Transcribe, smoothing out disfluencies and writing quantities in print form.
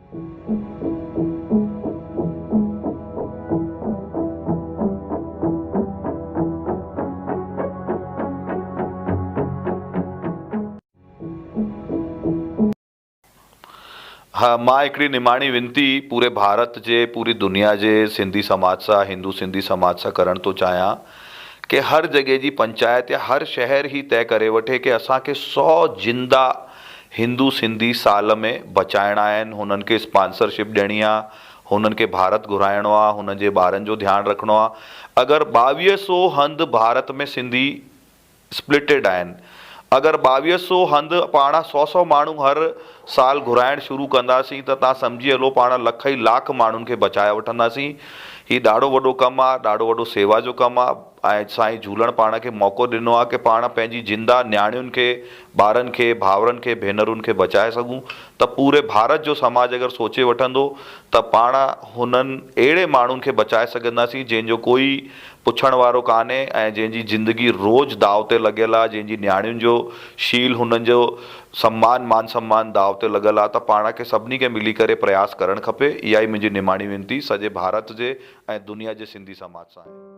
ها مان هڪڙي نماڻي وينتي پوري ڀارت جي پوري دنيا جي سنڌي سماج سان هندو سنڌي سماج سان ڪرڻ ٿو چاهيان ڪي هر جڳهه جي پنچائت يا هر شهر هي طئي ڪري وٺي ڪي اسان کي سو زنده هندو سنڌي سال ۾ بچائڻا آهن هنن کي اسپانسرشپ ڏيڻي آ هنن کي ڀارت گهرائڻو آ هنن جي ٻارن جو ڌيان رکڻو آ اگر 22 سو هنڌ ڀارت ۾ سنڌي اسپلٽيڊ آهن. اگر 22 سو هنڌ پاڻ سو سو ماڻهو هر سال گهرائڻ شروع ڪنداسين ته تان سمجهي هلو پاڻ لک ئي لاک ماڻهن کي بچائي وٺنداسين. هي ڏاڍو وڏو ڪم آ، ڏاڍو وڏو سيوا جو ڪم آ ۽ سائين جهولڻ پاڻ کي موقعو ڏنو آ ڪي پاڻ پنهنجي زنده نياڻين کي، ٻارن کي، ڀائرن کي، ڀينرن کي بچائي سگهون ته پوري ڀارت جو سماج اگر سوچي وٺندو ته پاڻ هنن اهڙي ماڻهن کي بچائي سگهنداسين جنهن جو ڪوئي پڇڻ وارو ڪانهي ۽ جنهن جي زندگي روز داء تي لڳل آ، جنهن جي نياڻين جو شيل هنن جو سمان مان سمان داء تي لڳل آ ته پاڻ کي سڀني کي ملي ڪري پرياس ڪرڻ کپي اها ئي منهنجي نماڻي وينتي سڄي ڀارت جي ۽ دنيا جي سنڌي سماج سان آهي.